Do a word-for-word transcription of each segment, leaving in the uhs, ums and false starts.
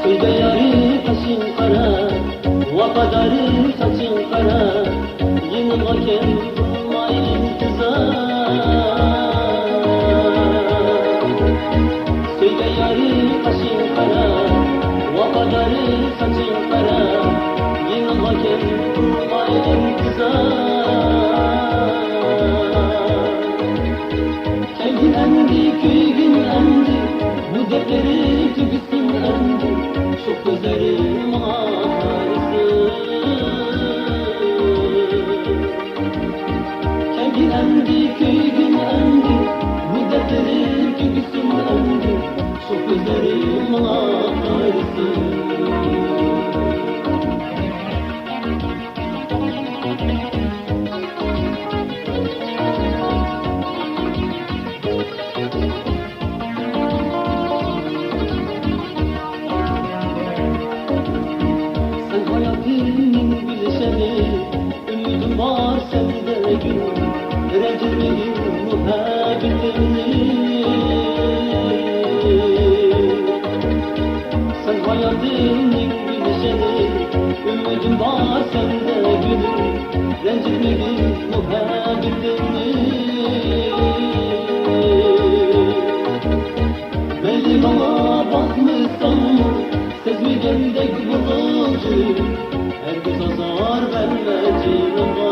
سۆيگەن يارى قېشىڭ قارا، ۋاپادارى ساچىڭ قارا، يېنىمغا كەل، قىلماي ئىنتىزار. سۆيگەن يارى قېشىڭ قارا، ۋاپادارى ساچىڭ قارا، يېنىمغا كەل، قىلماي ئىنتىزار. كەلگىن ئەمدى، كۆيگىن ئەمدى، بۇ دەردلىرىم تۈگىسۇن ئەمدى، شۇ كۆزلىرىم ماڭا قارىسۇن. كەلگىن ئەمدى، كۆيگىن ئەمدى، بۇ دەردلىرىم تۈگىسۇن ئەمدى، شۇ كۆزلىرىم ماڭا قارىسۇن. سەن ھاياتىمنىڭ گۈلشەنى، ئۈمىدىم بار سەندە گۈل، رەنجىتمىگىن مۇھەببىتىمنى. سەن ھاياتىمنىڭ گۈلشەنى، ئۈمىدىم بار سەندە گۈلۈم، رەنجىتمىگىن مۇھەببىتىمنى. مەيلى ماڭا باقمىساڭمۇ، سەزمىگەندەك بولغىن، ھەرگىز ئازار بەرمە جېنىمغا.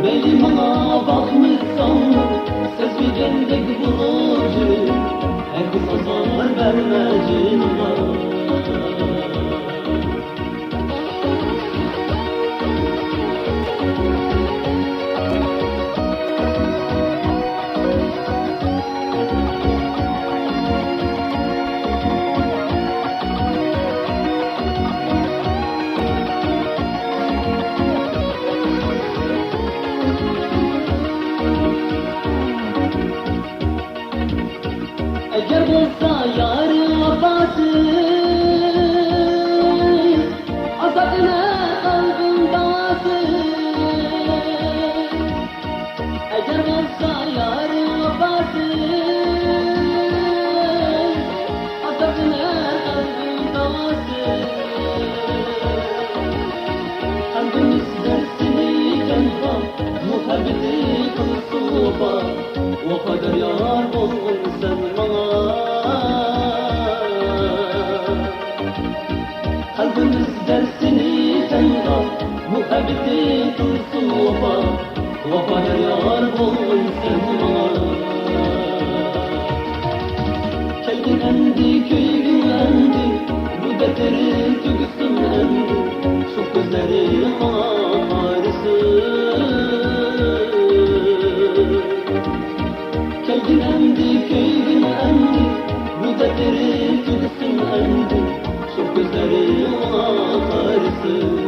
مەيلى ماڭا باقمىساڭمۇ، سەزمىگەندەك بولغىن، ھەرگىز ئازار بەرمە جېنىمغا. ئەگەر بولسا يارىڭ ۋاپاسىز، ئازابلىنار قەلبىم داۋاسىز. ئەگەر بولسا يارىڭ ۋاپاسىز، ئازابلىنار قەلبىم داۋاسىز. قەلبىمىز بەرسىنى تەنھا، مۇھەببىتى قىلسۇن ۋاپا. ۋاپادار يار بولغىن سەن ماڭا. قەلبىمىز دەرسىنى تەنھا، مۇھەببىتى قىلسۇن ۋاپا. ۋاپادار يار بولغىن سەن ماڭا. كەلگىن ئەمدى، كۆيگىن ئەمدى، بۇ دەردلىرىم تۈگىسۇن ئەمدى، شۇ كۆزلىرىم ماڭا قارىسۇن. كەلگىن ئەمدى، كۆيگىن ئەمدى، بۇ دەردلىرىم تۈگىسۇن ئەمدى، شۇ كۆزلىرىم ماڭا قارىسۇن.